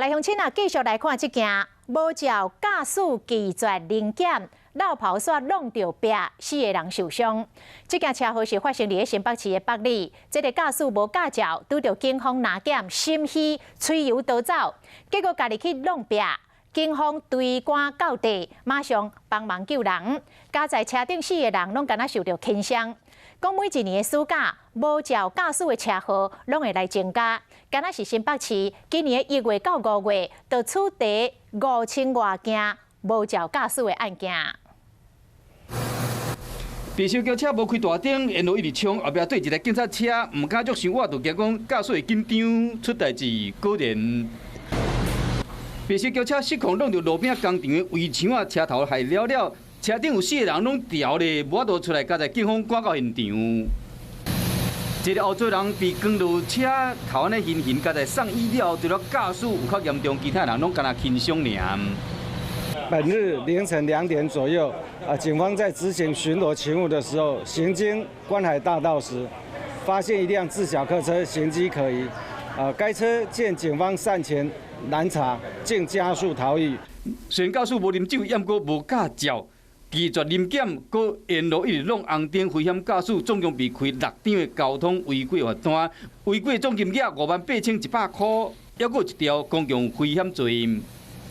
來鄉親啊，繼續來看這件無照駕駛拒絕臨檢，落跑煞挵著壁，四个人受傷。這件車禍是發生佇新北市的北里，這個駕駛無駕照，拄著警方臨檢，心虛催油逃走，結果家己去挵壁，警方追趕到底，馬上幫忙救人。加在車頂四个人攏敢若受著輕傷。講每一年的暑假，無照駕駛的車禍攏會來增加。敢若是新北市今年的1月到5月，就處罰5000外件無照駕駛的案件。白色轎車無開大燈，沿路一直衝，後壁對一个警察車，毋敢足傷倚，就驚講駕駛會緊張，出代誌果然。白色轎車失控挵著路邊工廠的圍牆啊，車頭害了了，車頂有四个人攏牢咧，無法度出來，佳哉警方趕到現場。一个後座人被撞落車頭按呢形形，佳哉送醫了，除了駕駛有較嚴重，其他人攏敢若輕傷爾。本日凌晨2點左右，啊，警方在執行巡邏勤務的時候，行經觀海大道時，發現一輛自小客車形跡可疑。啊，該車見警方上前攔查，竟加速逃逸。雖然駕駛無啉酒，猶閣無駕照，拒絕臨檢，閣沿路一直挵紅燈，危險駕駛，總共被開六張的交通違規罰單，違規總金額58,100箍，猶閣有一條公共危險罪。